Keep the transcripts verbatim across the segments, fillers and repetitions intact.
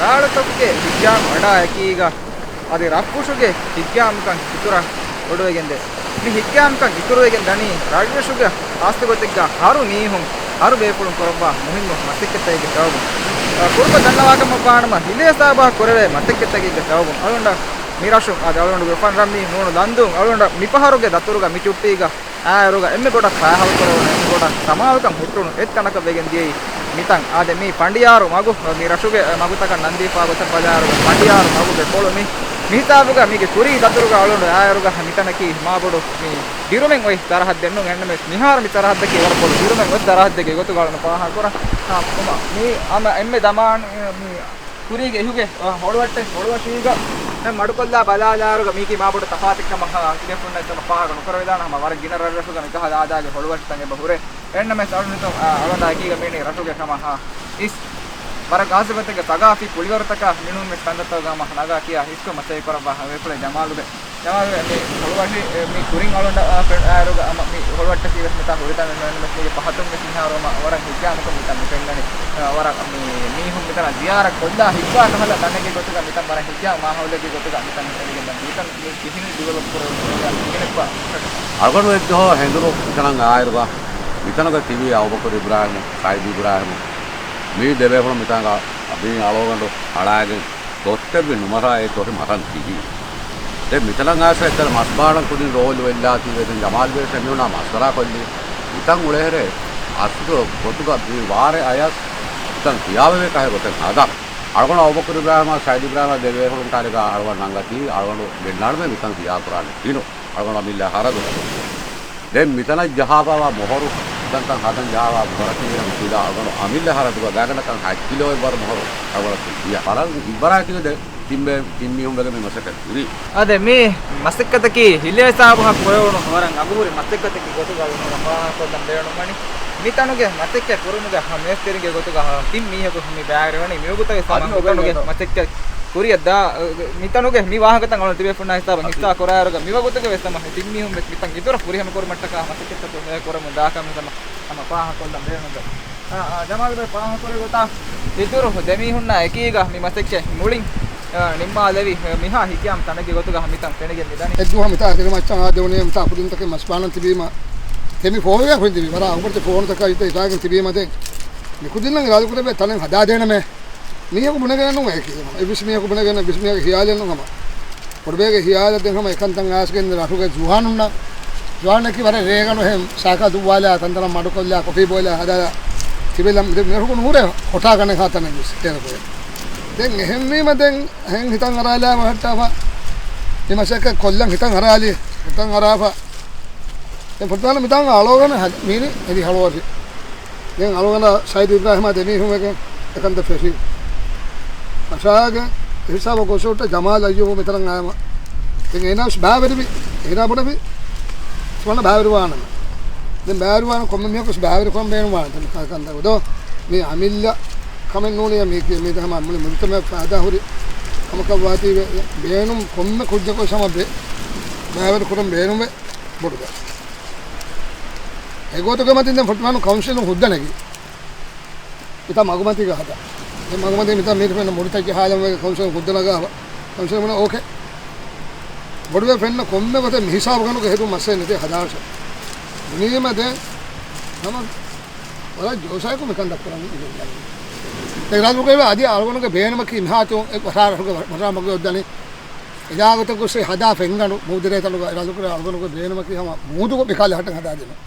ރާޅުތަކުގެ ހިތްގައިމު އަޑާ އެކީގަ އަދި ރަށްފުށުގެ ހިތްގައިމުކަން އިތުރަށް އޮޑުވެގެންދޭ. މި ހިތްގައިމުކަން އިތުރުވެގެން ދަނީ ރަށްރަށުގެ ހާއްސަގޮތެއްގަ ހަރު މީހުން ހަރު ބޭފުޅުން ކުރައްވާ މުހިންމު މަސައްކަތްތަކެއްގެ ސަބަބުން. އަ، ކުރުމަށް ދަންނަވާކަމަށް ވާނަމަ، ހިލޭ ސާބާ ކުރެވޭ މަސައްކަތްތަކެއްގެ ސަބަބުން އަޅުގަނޑަށް މި ރަށު އަދި އަޅުގަނޑުގެ އުފަން ރަށް މި ނޫނު ލަންދޫން އަޅުގަނޑަށް މިފަހަރުގެ ދަތުރުގަ މި ޗުއްޓީގަ އާއިރުގަ އެންމެ ބޮޑަށް ފާހަގަކުރެވުނު، އެންމެ ބޮޑަށް ސަމާލުކަން ހުއްޓުނު އެއްތަނަކަށް ވެގެން ދިޔައީ މިތަން. އާދެ، މީ ފަނޑިޔާރު މަގު، މި ރަށުގެ މަގުތަކަށް ނަންދީފާ ގޮތަށް ބަލާއިރުގަ ފަނޑިޔާރު މަގުގެ ކޮޅު މި، މިހިސާބުގަ މީގެ ކުރީ ދަތުރުގަ އަޅުގަނޑު އާއިރުގަ މިތަނަކީ މާބޮޑު މި ދިރުމެއް އޮތް ސަރަހައްދެއް ނޫން. އެހެންނަމަވެސް މިހާރު މި ސަރަހައްދަކީ ވަރަށް ބޮޑު ދިރުމެއް އޮތް ސަރަހައްދެއްގެ ގޮތުގަ އަޅުގަނޑު ފާހަގަކުރަން. އާ، މި އަމަ އެންމެ ދަމާން މި ކުރީގެ އިހުގެ، އަ، ހޮޅުވައްޓެއް، ހޮޅުވަށީގަ މަޑުކޮށްލާ ބަލާލާއިރުގަ މީކީ މާބޮޑު ތަފާތެއްކަމަށް ތިބޭފުޅުންނަށް ހަމަ ފާހަގަ ނުކުރެވިދާނެ. ހަމަ ވަރަށް ގިނަ ރަށްރަށުގަ މިކަހަލަ އާދައިގެ ހޮޅުވަށިތައް އެބަ ހުރޭ. އެހެންނަމަވެސް އަޅުގަނޑު ހިތުން، އަ، އަޅުގަނޑާ އެކީގަ މިއިނީ ރަށުގެ ހަމަ އަ، އިސް ވަރަށް ގާސިބަތެއްގެ ސަގާފީ ކުޅިވަރުތަކާ މިނޫންވެސް ކަންތައްތަކުގަ ހަމަ ނަގާ ކިޔާ ހިސްކޮށް މަސައްކަތް ކުރައްވާ ހަމަ ބޭފުޅެއް ޖަމާލުބެ. ޖަމާލުބެ، މި ހޮޅުވަށި، އެ، މި ކުރިން އަޅުގަނޑަށް، އާ، ފެ-، އާއިރުގަ ހަމަ މި ހޮޅުވައްޓަކީ ވެސް މިތާ ހުރިތަނެއް ނޫން. އެހެންނަމަވެސް މީގެ ފަހަތުން ވެސް މިހާރު ހަމަ ވަރަށް ހިތްގައިމުކޮށް މިތަން މި ފެންނަނީ. އާ، ވަރަށް މި މީހުން މިތަނަށް ޒިޔާރަތް ކޮށްލާ ހިތްވާ ކަހަލަ ތަނެއްގެ ގޮތުގަ މިތަން ވަރަށް ހިތްގައިމު މާހައުލެއްގެ ގޮތުގަ މިތަން މި ފެނިގެން ދާނީ. މިތަން މި ކިހިނެއް ޑިވެލޮޕް ކުރެވުނު ކިހިނެއްބާ؟ އަޅުގަނޑު އެއްދުވަހު ހެނދުނު މިތަނަށް އާއިރުގަ މިތަނުގަ ތިބީ އަބޫބަކުރު އިބްރާހިމް، ސައިދު އިބްރާހިމް، މި ދެބޭފުޅުން މިތާނގަ މި އަޅުގަނޑު އަޅާގެން ދޮށްތެއްވި ނުމަށާ އެ ދޮށި މަސަން ތިހި. ދެން މިތަނަށް އައިސް އެތަނަށް މަސްބާނަ ކުދިން ރޯލު ވެއްލާތީވެ ދެން ޖަމާލް ބޭސް އެމީހުނާ މަޝްވަރާ ކޮށްލީ. މިތަން އުޅޭހެރޭ އަސްލު ގޮތުގަ މި ވާރޭ އަޔަސް މިތަން ތިޔާވެވޭ ކަހެއް ގޮތެއް ހަދާ. އަޅުގަނޑު އަބޫބަކުރު އިބްރާހިމާ ސައިދު އިބްރާހިމާ ދެބޭފުޅުން ކާރިގަ އަޅުގަނޑު ނަންގަތީ އަޅުގަނޑު ގެންނާނަމޭ މިތަން ތިޔާ ކުރާނެ ކިނު. އަޅުގަނޑު އަމިއްލަ ހަރަދު. ދެން މިތަނަށް ޖަހާފައިވާ މޮހޮރު، މިތަން ހަދަން ޖަހާފައިވާ މޮހަރަކީ މިތާ އަޅުގަނޑު އަމިއްލަ ހަރަދުގަ ގާތްގަނޑަކަށް ހަތް ކިލޯއެއް ވަރު މޮހޮރު އަޅުގަނޑަށް ދިޔަ. ވަރަށް ހިތްވަރާތީވެ ދެ-، ތިން ބޭ-، ތިން މީހުން ވެގެން މި މަސައްކަތް ކުރީ. އާދެ، މި މަސައްކަތަކީ ހިލޭ ސާބުހަށް ކުރެވުނު ވަރަށް އަގުހުރި މަސައްކަތެއްގެ ގޮތުގަ އަޅުގަނޑު ފާހަގަކޮށްލަން ބޭނުންވަނީ. މިތަނުގެ މަސައްކަތް ކުރުމުގެ ހަމަ މޭސްތިރިންގެ ގޮތުގަ ހަމަ ތިން މީހަކު މި ބައިވެރިވަނީ. މިވަގުތުގެ ހަމަ މިތަނުގެ މަސައްކަތް ކުރިއަށް ދާ، މިތަނުގެ މި ވާހަކަތައް އަޅުގަނޑު ތިބޭފުޅުންނާ ހިސާބަށް ހިއްސާ ކުރާއިރުގަ މިވަގުތުގެ ވެސް ހަމަ ތިން މީހުން ވެސް މިތަން އިތުރަށް ފުރިހަމަ ކުރުމަށްޓަކާ މަސައްކަތްތައް ކުރަމުން ދާކަން ވެސް ހަމަ ހަމަ ފާހަގަކޮށްލަން ބޭނުންވޭ. އާ، އާ، ޖަމާލް ބައި ފާހަގަކުރި ގޮތާ އިތުރު ދެމީހުންނާ އެކީގަ މި މަސައްކަތް މުޅިން، އާ، ނިންމާލެވި، އާ، މިހާ ހިތްގައިމު ތަނެއްގެ ގޮތުގަ މިތަން ފެނިގެން މިދަނީ. އެއްދުވަހު މިތާ ތެރެ މައްޗަށް އާދެވުނީ މިތާ ކުދިންތަކެއް މަސްބާނަން ތިބީމަ. ތެމި ފޯވެގެން ކުދިން ތިބީ ވަރަށް އަގުބޮޑެތި ފޯނުތަކާ އިތުރަށް ހިފާގެން ތިބީމަ ދެން މި ކުދިންނަށް އިރާދަކުރެއްވި ތަނެއް ހަދާދޭނަމޭ. މީހަކު ބުނެގެން ނޫން އެކީ. އެއްވެސް މީހަކު ބުނެގެން، އެއްވެސް މީހަކު ހިޔާލެއް ނޫން ހަމަ. ބޮޑުބޭގެ ހިޔާލަށް ދެން ހަމަ އެކަންތައް އައިސްގެން ރަށުގެ ޒުވާނުންނަށް، ޒުވާނަކީ ވަރަށް ރޭގަނޑު އެހެން ސާކަ ދުއްވާލާ ތަންތަނަށް މަޑުކޮށްލާ ކޮފީ ބޯލާ ހަދާލާ ތިބެލަ މި މިރަށުގަ ނޫރޭ ހޮޓާ ގަނެ ހާ ތަނެއް ވެސް އޭނަ ކުރޭ. ދެން އެހެންވީމަ ދެން އެހެން ހިތަށް އަރާލާ ވަހައްޓާފަ މި މަސައްކަތް ކޮށްލަން ހިތަށް އަރާލި، ހިތަށް އަރާފަ. ދެން ފުރަތަމަ މިތާނގަ އަޅުގަނޑު ހަ-، މީނި އެދި ހަޅުވަށި. ދެން އަޅުގަނޑާ ސައިދު އިބްރާހިމާ ދެމީހުން ވެގެން އެކަންތައް ފެށި. ފަށާގެން އެ ހިސާބަށް ގޮސް ހުއްޓަ ޖަމާލް އައްޔޫބު މިތަނަށް އައިމަ. ދެން އޭނާ ވެސް ބައިވެރިވި. އޭނާ ބުނެފި ސުވަނަ ބައިވެރިވާނަމަ. ދެން ބައިވެރިވާނަމަ ކޮންމެ މީހަކު ވެސް ބައިވެރިކުރަން ބޭނުންވާނެ. ދެން ކަ-، ކަންތައް ދޯ. މީ އަމިއްލަ ކަމެއް ނޫނިއްޔާ މީ ކިޔަ-، މީ ހަމަ މުޅި މުޖުތަމަޢަށް ފައިދާ ހުރި ކަމަކަށް ވާތީވެ. ބޭނުން ކޮންމެ ކުއްޖަކު ވެސް ހަމަ ބެ-، ބައިވެރި ކުރަން ބޭނުންވޭ. ބޮޑު ދެ. އެގޮތުގެ މަތިން ދެން ފުޓްބޯޅަ ކައުންސިލުން ހުއްދަ ނެގި. މިތާ މަގުމަތީގަ ހަދާ. ދެން މަގުމަތީ މިތާ މީޓި ފެންނަ މުޑިތައް ޖަހާލަން ވެގެން ކައުންސިލުން ހުއްދަ ނަގާފަ. ކައުންސިލުން ބުނެ އޯކޭ. ބޮޑުވެ ފެންނަ ކޮންމެ ގޮތެއް މިހިސާބު ގަނޑުގެ ހެދުން މައްސަލަ ނެތޭ ހަދާށެ. ދުނީމަ ދެން ހަމަ ވަރަށް ޖޯސާއެކު މިކަން ދައްކަން އިނގޭ. އިރާދަކުރެއްވި އަދި އަޅުގަނޑުގެ ބޭނުމަކީ މިހާތު އެ ވަށާރަށުގެ ވަށާމަގެ އޮއްދަނީ. އެދާގޮތަށް ގޮސް ހަދާ ފެންގަނޑު މޫދުރޭ ތަނުގަ އިރާދަކުރެ އަޅުގަނޑުގެ ބޭނުމަކީ ހަމަ މޫދުގެ ބިކާލެ ހަޓަން ހަދާދިނުން.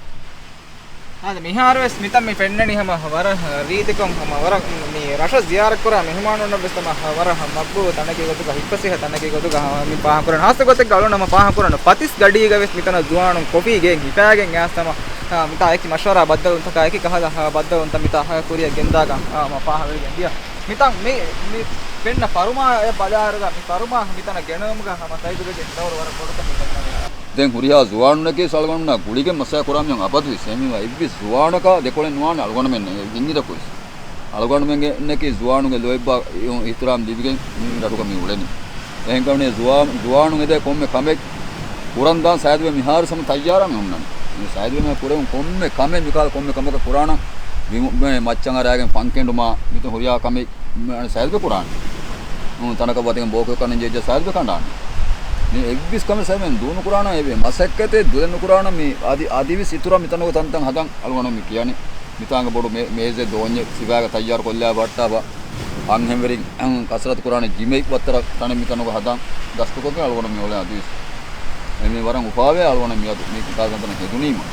އާދެ، މިހާރުވެސް މިތަން މި ފެންނަނީ ހަމަ ވަރަށް ރީތިކޮށް، ހަމަ ވަރަށް މި ރަށަށް ޒިޔާރަތްކުރާ މެހުމާނުންނަށްވެސް ހަމަ ވަރަށް މަގްބޫލު ތަނެއްގެ ގޮތުގަ، ހިތްފަސޭހަ ތަނެއްގެ ގޮތުގަ ހަމަ މި ފާހަގަކުރަން. ހާއްސަ ގޮތެއްގަ އަޅުގަނޑު ހަމަ ފާހަގަކުރަން. ފަތިސް ގަޑީގަ ވެސް މިތަނަށް ޒުވާނުން ކޮފީ ގެން ހިފާގެން އައިސް ހަމަ، އާ، މިތާ އެކި މަޝްވަރާ ބައްދަލުވުންތަކާ އެކި ކަހަލަ، އާ، ބައްދަލުވުންތައް މިތާ ކުރިއަށް ގެންދާގަ، އާ، ހަމަ ފާހަގަވެގެން ދިޔަ. މިތަން މި، މި ފެންނަ ފަރުމާ އެ ބަލާއިރުގަ މި ފަރުމާ މިތަނަށް ގެނައުމުގަ ހަމަ ސައިދުގެ ދައުރު ވަރަށް ބޮޑުކަން މި ފެންނަނީ. ދެން ހުރިހާ ޒުވާނުންނަކީ އަޅުގަނޑުމެންނާ ގުޅިގެން މަސައްކަތް ކުރާ މީހުން އަބަދުވެސް. އެހެންވީމަ އެއްވެސް ޒުވާނަކާ ދެކޮޅެއް ނުވާނެ އަޅުގަނޑުމެން އެއް އިންނިރަކު ވެސް. އަޅުގަނޑުމެންގެ އިންނަކީ ޒުވާނުންގެ ލޯތްބާ އިޙްތިރާމް ލިބިގެން މި ރަށުގަ މި އުޅެނީ. އެހެންކަމުން ޒުވާ-، ޒުވާނުން އެދޭ ކޮންމެ ކަމެއް ކުރަން ދާން ސައިދުބެ މިހާރު ހަމަ ތައްޔާރާ މި ހުންނަނީ. މި ސައިދުބެ މި ކުރެވުން ކޮންމެ ކަމެއް މިކަހަލަ ކޮންމެ ކަމަކަށް ކުރާނަން މި މައްޗަށް އަރާގެން ފަން ކެނޑުމާ މިތަން ހުރިހާ ކަމެއް ސައިދުބެ ކުރާނެ. ތަނަކަށް ވަތިގެން ބޯކޮށް ކަންނެން ޖެއްޖެ ސާދު ކަނޑާނެ. މި އެއްވެސް ކަމެއް ސައިމެން ދޫނުކުރާނަ އެވެ. މަސައްކަތެއް ދުލެއް ނުކުރާނަ މި އަދި، އަދިވެސް އިތުރަށް މިތަނުގެ ތަންތަން ހަދަން އަޅުގަނޑު މި ކިޔަނީ. މިތާނގެ ބޮޑު މޭ-، މޭޒެއް ދޯންޏެއް ސިފައިގަ ތައްޔާރު ކޮށްލާ ބައްޓާބަ. އަންހެންވެރިން ކަސްރަތު ކުރާނެ ޖިމެއް ވައްތަރަށް ތަނެއް މިތަނުގަ ހަދަން ގަސްތުކޮށްގެން އަޅުގަނޑު މި އުޅެން އަދިވެސް. އެ މި ވަރަށް އުފާވޭ އަޅުގަނޑަށް މިއަދު މި ކާގަނޑަށް ހެދުނީމަ.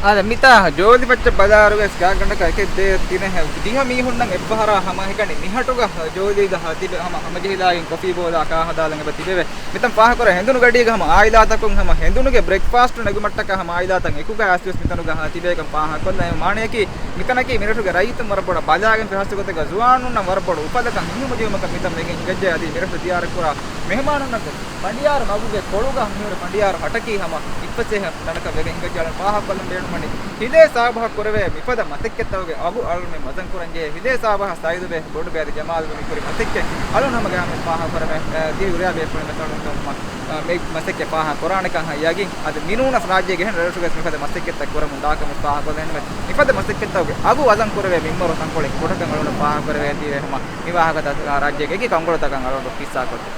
އާދެ، މިތާ ޖޯލި ފައްޗަށް ބަލާއިރުވެސް ގާތްގަނޑަކަށް އެކެއް ދޭ ތިނެއް ދިހަ މީހުންނަށް އެއްފަހަރާ ހަމަ ހިކަނި މިހަޓުގަ ޖޯލީގަ ތިބެ ހަމަ ހަމަޖެހިލާގެން ކޮފީ ބޯލާ ކާ ހަދާލަން އެބަ ތިބެވެ. މިތަން ފާހަކުރެ ހެނދުނު ގަޑީގަ ހަމަ އާއިލާތަކުން ހަމަ ހެނދުނުގެ ބްރެކްފާސްޓް ނެގުމަށްޓަކާ ހަމަ އާއިލާތައް އެކުގަ އައިސްވެސް މިތަނުގަ ހަމަ ތިބޭކަން ފާހަކޮށްލައި މާނަޔަކީ މިތަނަކީ މިރަށުގެ ރައްޔިތުން ވަރަށް ބޮޑަށް ބަލާގެން ފެހާސްގޮތެއްގަ ޒުވާނުންނަށް ވަރަށް ބޮޑު އުފަލަކަށް ހިމެނުމުޖެހުމަކަށް މިތަން ވެގެން ހިނގައްޖެ. އަދި މިރަށު ޒިޔާރަތްކުރާ މެހެމާނުންނަށް ފަނޑިޔާރު މަގުގެ ކޮޅުގަ މިހުރި ފަނޑިޔާރު ހަޓަކީ ހަމަ އިއްފަސޭހަ ތަނަކަށް ވެގެން ހިނގައްޖެ. އަޅުން ފާހަގަކޮށްލަން ބޭނުންވަނީ ހިލޭ ސާބަހަށް ކުރެވޭ މިފަދަ މަސައްކަތްތަކުގެ އަގު އަޅުން މި މަސަން ކުރަންޖެހޭ. ހިލޭ ސާބަހަށް ސައިދުބެ ބޮޑުބެ އަދި ޖަމާލުގެ މި ކުރި މަސައްކަތް އަޅުން ހަމަ ގާމެން ފާހަގަކުރަމޭ. އަ، ދިވެހި ހުރިހާ ބޭފުޅުން ވެސް އަޅުން މި މަސައްކަތް ފާހަގަކުރާނެކަން ޔަގީން. އަދި މިނޫނަސް ރާއްޖޭގެ އެހެން ރަށްރަށުގައި މިފަދަ މަސައްކަތްތައް ކުރަމުން ދާކަމަށް ފާހަގަކޮށްލަން މަސައްކަތްތަކުގެ އަގު އަޒަން ކުރެވޭ މިންވަރު ތަންކޮޅެއް ކުޑަކަން އަޅުން ފާހަގަކުރެވޭތީވެ ހަމަ މި ވާހަކަތައް ރާއްޖޭގެ އެކި ކަންކޮޅުތަކަށް އަޅުން ހިއްސާކޮށްދެން.